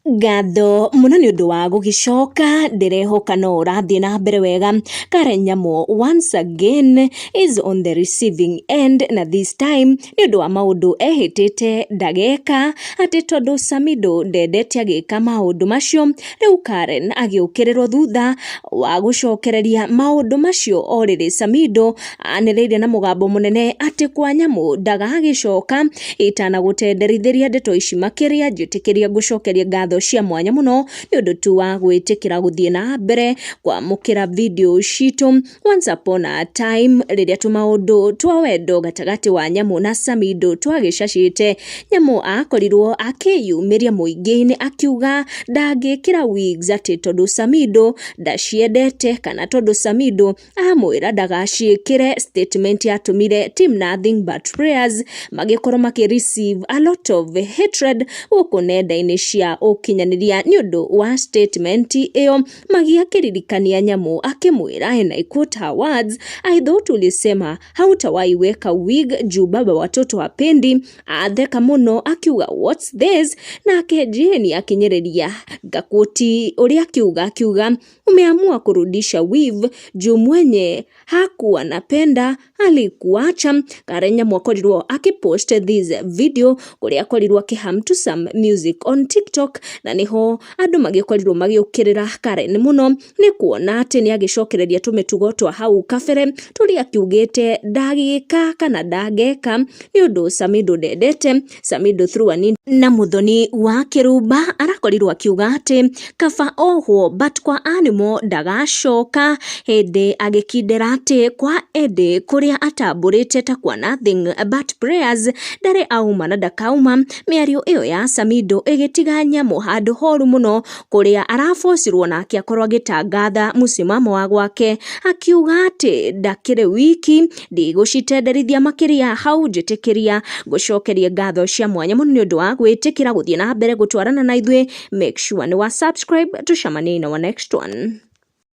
Ngatho mũno nĩ ũndũ wa gũgĩcoka, ndĩrehoka no ũrathiĩ na mbere wega. Karen Nyamu once again is on the receiving end, na this time nĩ ũndũ wa maũndũ ehĩtĩte ndageka, atĩ tondũ Samido ndendete agĩka maũndũ macio. Rĩu Karen agĩũkĩrĩrwo thutha wa gũcokereria maũndũ macio o rĩrĩ Samido anĩrĩire na mũgambo mũnene atĩ kwa Nyamu ndagagĩcoka. Itanagũtenderithĩria ndeto ici makĩria, njĩtĩkĩria ngũcokerie ngatho cia mwanya mũno nĩ ũndũ tu wa gwĩtĩkĩra gũthiĩ na mbere kwamũkĩra video citũ. Once upon a time, rĩrĩa tũmaũndũ twa wendo gatagatĩ wa Nyamu na Samido twagĩcacĩte, Nyamu akorirwo akĩyumĩria mũingĩ-inĩ akiuga ndangĩkĩra wigs atĩ tondũ Samido ndaciendete kana tondũ Samido amwĩra ndagaciĩkĩre. Statement yatũmire team Nothing But Prayers magĩkorwo makĩ receive a lot of hatred gũkũ nenda-inĩ cia ũkinyanĩria nĩ ũndũ wa statement ĩyo, magĩakĩririkania Nyamu akĩmwĩra, and I quote her words, "I thought ulisema hautawahi weka wig juu baba watoto hapendi." Atheka mũno akiuga, "What's this?" Nake Jane akinyĩrĩria ngaquote ũrĩa akiuga, "Umeamua kurudisha weave juu mwenye hakuwa napenda alikuacha." Karen Nyamu akorirwo akipost this video kũrĩa akorirwo akĩhum to some music on TikTok, na niho andũ magĩkorirwo magĩũkĩrĩra Karen mũno nĩ kuona atĩ nĩ agĩcokereria tũmĩtugo twa hau kabere tũrĩa akiugĩte ndagĩka kana ndangeka nĩ ũndũ Samido ndendete. Samido through an na Muthoni wa Kĩrumba arakorirwo akiuga atĩ kaba ohwo but kwa Animo ndagacoka, hĩndĩ agĩkindĩra atĩ kwa Eddie kũrĩa atambũrĩte ta kwa Nothing But Prayers ndarĩ auma na ndakauma. Mĩario ĩyo ya Samido ĩgĩtiga Nyamu handũ horu mũno, kũrĩa arabocirwo nake akorwo agĩtangatha mũsimamo wa gwake akiuga atĩ ndakĩrĩ wiki. Ndigũcitenderithia makĩria hau, njĩtĩkĩria ngũcokerie ngatho cia mwanya mũno nĩ ũndũ wa gwĩtĩkĩra gũthiĩ na mbere gũtwarana na ithuĩ. Make sure nĩ wa subscribe, tucemanie in our next one.